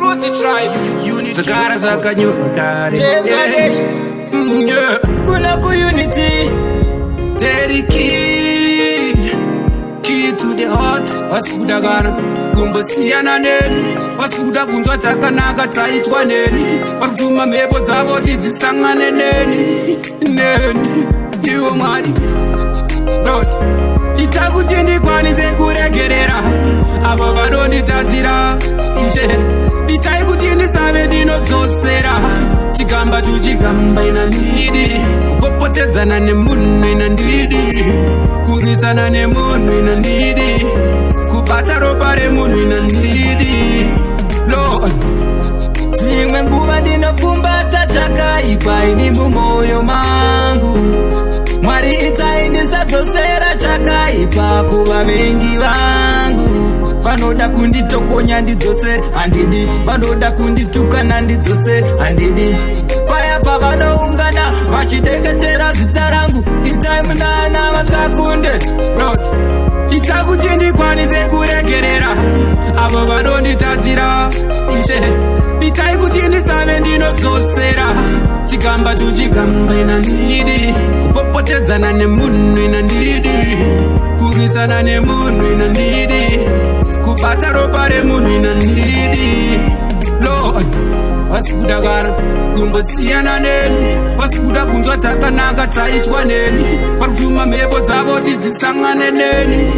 Roots Tribe. Zvakara zvakanyorwa kare. Yeah. Kuna kuUnity. Terry key, key to the heart. Vasikuda kana kumbosiyana neni, vasikuda kunzwa chakanaka chaitwa neni. Vari kutuma mhepo dzavo tidzisangane neni, neni. Iwo Mwari, Lord, ita kuti ndikwanise kuregerera avo vanonditadzira. Ishe, itai kuti ndisave ndinodzosera chigamba tuchigamba. Inandidi kupopotedzana nemunhu, inandidi kurwisana nemunhu, inandidi kubata ropa remunhu, inandidi, Lord. Dzimwe nguva ndinopfumbata chakaipa ini mumwoyo mangu. Mwari, itai ndisadzosera chakaipa kuvavengi vangu. Vanoda kunditokonya, ndidzosere, handidi. Vanoda kunditukana, ndidzosere, handidi. Paya pavanoungana vachideketera zita rangu, itai munana vasakunde. Lord, ita kuti ndikwanise kuregerera avo vanonditadzira. Ishe, itai kuti ndisave ndinodzosera chigamba tuchigamba. Inandidi kupopotedzana nemunhu, inandidi kurwisana nemunhu, inandidi kubata ropa remunhu, inandidi, Lord. Vasikuda kana kumbosiyana neni, vasikuda kunzwa chakanaka chaitwa neni. Vari kutuma mhepo dzavo tidzisangane neni,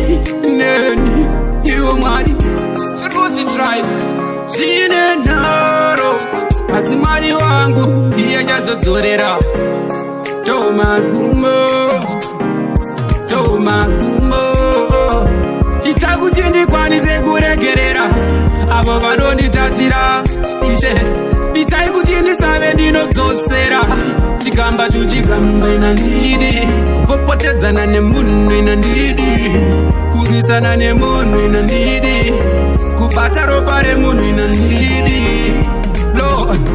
neni. Iwo Mwari. Roots Tribe. Zvine nharo, asi Mwari wangu ndiye chazodzorera. Tomagumo, tomagumo. Ita kuti ndikwanise kuregerera avo vanonditadzira. Ishe, itai kuti ndisave ndinodzosera chigamba tuchigamba. Inandidi kupopotedzana nemunhu, inandidi kurwisana nemunhu, inandidi kubata ropa remunhu, inandidi, Lord.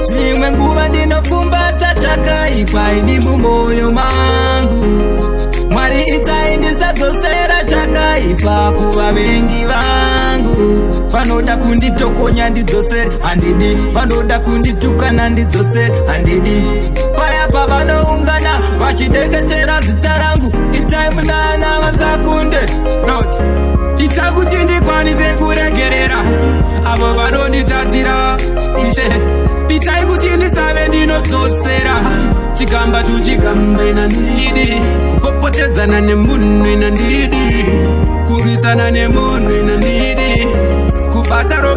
Dzimwe nguva ndinopfumbata chakaipa ini mumwoyo mangu. Mwari, itai ndisadzosera chakaipa kuvavengi vangu. Vanoda kunditokonya, ndidzosere, handidi. Vanoda kunditukana, ndidzosere, handidi. Paya pavanoungana vachideketera zita rangu, itai munana vasakunde. Lord, ita kuti ndikwanise kuregerera avo vanonditadzira. Ishe, itai kuti ndisave ndinodzosera chigamba tuchigamba. Inandidi kupopotedzana nemunhu, inandidi kurwisana nemunhu, inandidi kubata ropa.